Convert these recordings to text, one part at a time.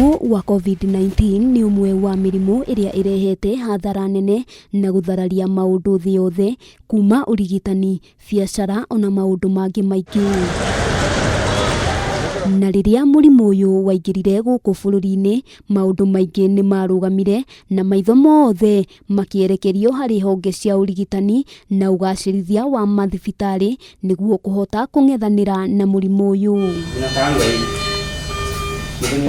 Mũrimũ wa Covid-19 nĩ ũmwe wa mĩrimũ ĩrĩa ĩrehete hathara nene na gũthararia maũndũ thĩ yothe, kuma ũrigitani, biacara ona maũndũ mangĩ maingĩ. Na rĩrĩa mũrimũ ũyũ waingĩrire gũkũ bũrũri-inĩ, maũndũ maingĩ nĩ marũgamire na maitho mothe makĩerekerio harĩ honge cia ũrigitani na ũgacĩrithia wa mathibitarĩ nĩguo kũhota kũng'ethanĩra na mũrimũ ũyũ.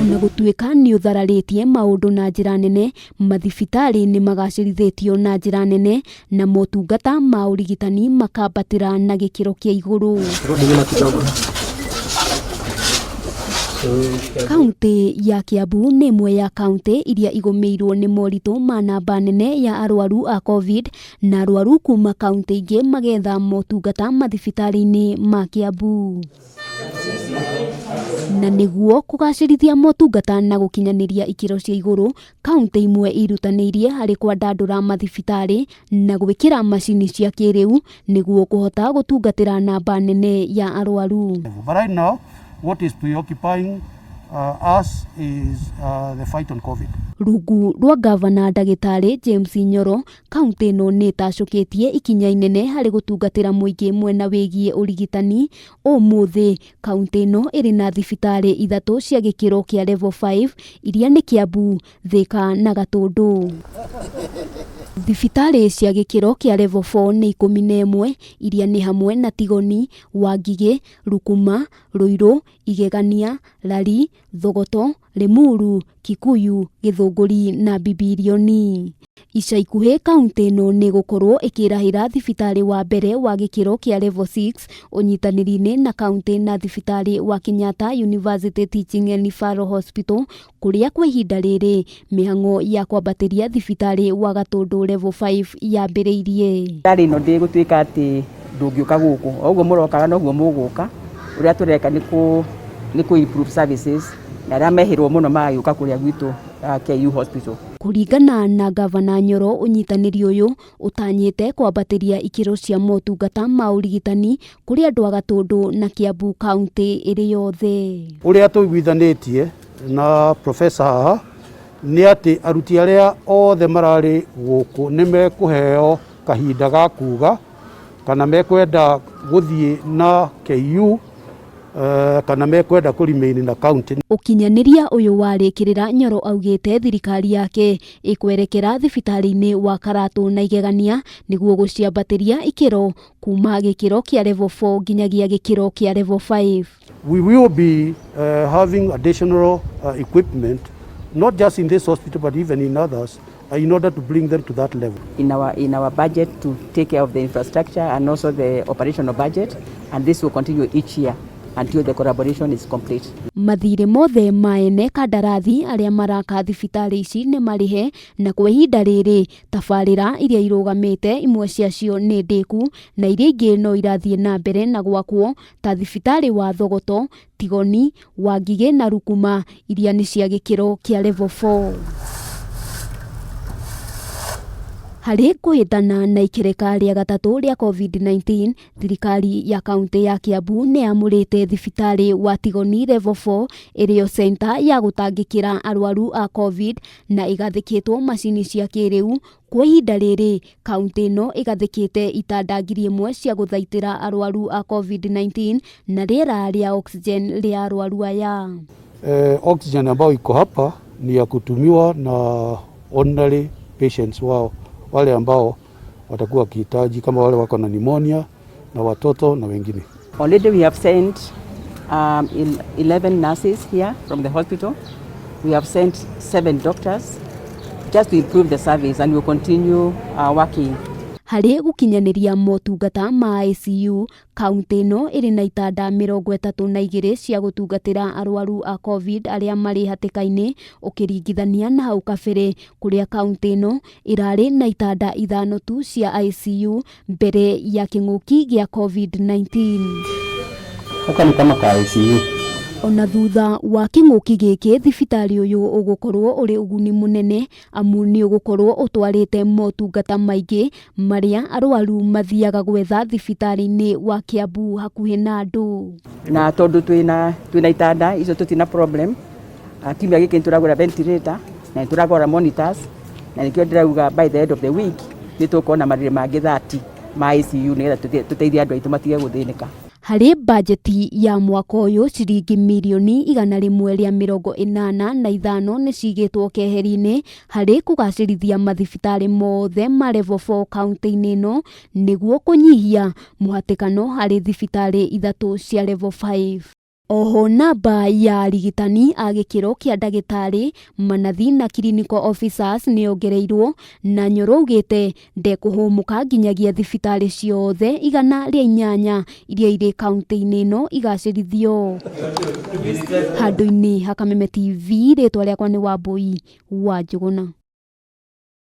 Ona gũtuĩka nĩ ũthararĩtie maũndũ na njĩra nene, mathibitarĩ nĩ magacĩrithĩtio na njĩra nene na motungata ma ũrigitani makambatĩra na gĩkĩro kĩa igũrũ. Kaunti ya Kiambu nĩ ĩmwe ya kaunti iria igũmĩirwo nĩ moritũ ma namba nene ya arwaru a Covid na arwaru kuma kaunti ingĩ magetha motungata mathibitarĩ-inĩ ma Kiambu. Na nĩguo kũgacĩrithia motungata na gũkinyanĩria ikĩro cia igũrũ, kaunti imwe irutanĩirie harĩ kwandandũra mathibitarĩ na gwĩkĩra macini cia kĩrĩu nĩguo kũhota gũtungatĩra namba nene ya arwaru. But right now, what is preoccupying us is the fight on COVID. Rungu rwa ngavana ndagĩtarĩ James Nyoro, kaunti ĩno nĩ ĩtacũkĩtie ikinya inene harĩ gũtungatĩra mũingĩ mwena wĩgiĩ ũrigitani. Ũmũthĩ, kaunti ĩno ĩrĩ na thibitarĩ ithatũ cia gĩkĩro kĩa level 5 iria nĩ Kiambu, Thika na Gatũndũ. Thibitarĩ cia gĩkĩro kĩa level 4 nĩ 11 iria nĩ hamwe na Tigoni, Wangigĩ, Rukuma, Ruiru, Igegania, Lari, Thogoto, Limuru, Kikuyu, Githunguri na Bibilioni. Ica ikuhĩ kaunti ĩno nĩ ĩgũkorwo ĩkĩrahĩra thibitarĩ wa mbere wa gĩkĩro kĩa level 6 ũnyitanĩri-inĩ na kaunti na thibitarĩ wa Kenyatta University Teaching and Referral Hospital, kũrĩa kwa ihinda rĩrĩ mĩhang'o ya kwambatĩria thibitarĩ wa Gatũndũ level 5 yambĩrĩirie. Thibitarĩ ĩno ndĩgũtuĩka atĩ ndũngĩũka gũkũ, o ũguo mũrokaga noguo mũgũka. Ũrĩa tũreka nĩ kũ improve services na arĩa mehĩrwo mũno magagĩũka kũrĩa gwitũ KU Hospital. Kũringana na ngavana Nyoro, ũnyitanĩri ũyũ ũtanyĩte kwambatĩria ikĩro cia motungata ma ũrigitani kũrĩ andũ a Gatũndũ na Kiambu kaunti ĩrĩ yothe. Ũrĩa tũiguithanĩtie na professor haha nĩ atĩ aruti arĩa othe mararĩ gũkũ nĩ mekũheo kahinda ga kuga kana mekwenda gũthiĩ na KU kana mekwenda kũ remain na county. Ũkinyanĩria ũyũ warĩkĩrĩra, Nyoro augĩte thirikari yake ĩkwerekera thibitarĩ-inĩ wa Karatũ na Igegania nĩguo gũciambatĩria ikĩro kuma gĩkĩro kĩa level 4 nginyagia gĩkĩro kĩa level 5. We will be having additional equipment, not just in this hospital but even in others, in order to bring them to that level. In our budget to take care of the infrastructure and also the operational budget, and this will continue each year until the collaboration is complete. Mathirĩ mothe ma ene kandarathi arĩa maraka thibitarĩ ici nĩ marĩhe, na kwa ihinda rĩrĩ tabarĩra iria irũgamĩte imwe ciacio nĩ ndĩku na iria ingĩ no irathiĩ na mbere na gwakwo ta thibitarĩ wa Thogoto, Tigoni, Wangigĩ na Rukuma iria nĩ cia gĩkĩro kĩa level 4. Harĩ kũhĩtana na ikereka rĩa gatatũ rĩa Covid-19, thirikari ya kaunti ya Kiambu nĩ yamũrĩte thibitarĩ wa Tigoni level 4 ĩrĩo center ya gũtangĩkĩra arwaru a Covid na ĩgathĩkĩtwo macini cia kĩrĩu. Kwa ihinda rĩrĩ, kaunti ĩno ĩgathĩkĩte itanda 1000 cia gũthaitĩra arwaru a Covid-19 na rĩera rĩa oxygen rĩa arwaru aya. Oxygen ambayo iko hapa ni ya kutumiwa na ordinary patients wao, wale ambao watakuwa wakihitaji kama wale wako na pneumonia na watoto na wengine. Already we have sent 11 nurses here from the hospital. We have sent seven doctors just to improve the service, and we'll continue working. Harĩ gũkinyanĩria motungata ma ICU, kaunti ĩno ĩrĩ na itanda 32 cia gũtungatĩra arwaru a Covid arĩa marĩ hatĩka-inĩ, ũkĩringithania na hau kabere kũrĩa kaunti ĩno ĩrarĩ na itanda ithano tu cia ICU mbere ya kĩng'ũki gĩa Covid-19. Gaka nĩ kama ka ICU. Ona thutha wa kĩng'ũki gĩkĩ, thibitarĩ ũyũ ũgũkorwo ũrĩ ũguni mũnene amu nĩ ũgũkorwo ũtwarĩte motungata maingĩ marĩa arwaru mathiaga gwetha thibitarĩ-inĩ wa Kiambu hakuhĩ na andũ. Na tondũ twĩna itanda icio, tũtina problem. Kiumia gĩkĩ nĩ tũragũra ventilator na nĩ tũragũra monitors, na nĩkĩo ndĩrauga by the end of the week nĩ tũkorwo na marĩrĩ mangĩ 30 ma ICU nĩgetha tũteithie andũ aitũ matige gũthĩnĩka. Harĩ bajeti ya mwaka ũyũ, ciringi mirioni 185 nĩ cigĩtwo keheri-inĩ harĩ kũgacĩrithia mathibitarĩ mothe ma level 4 kaunti-inĩ ĩno nĩguo kũnyihia mũhatĩkano harĩ thibitarĩ ithatũ cia level 5. Oho namba ya arigitani a gĩkĩro kĩa ndagĩtarĩ, manathi na clinical officers nĩ yongereirwo, na Nyoro augĩte ndekũhũmũka nginyagia thibitarĩ ciothe 108 iria irĩ kaunti-inĩ ĩno igacĩrithio. Handũ-inĩ ha Kameme TV, rĩtwa rĩakwa nĩ Wambui wa Njũgũna.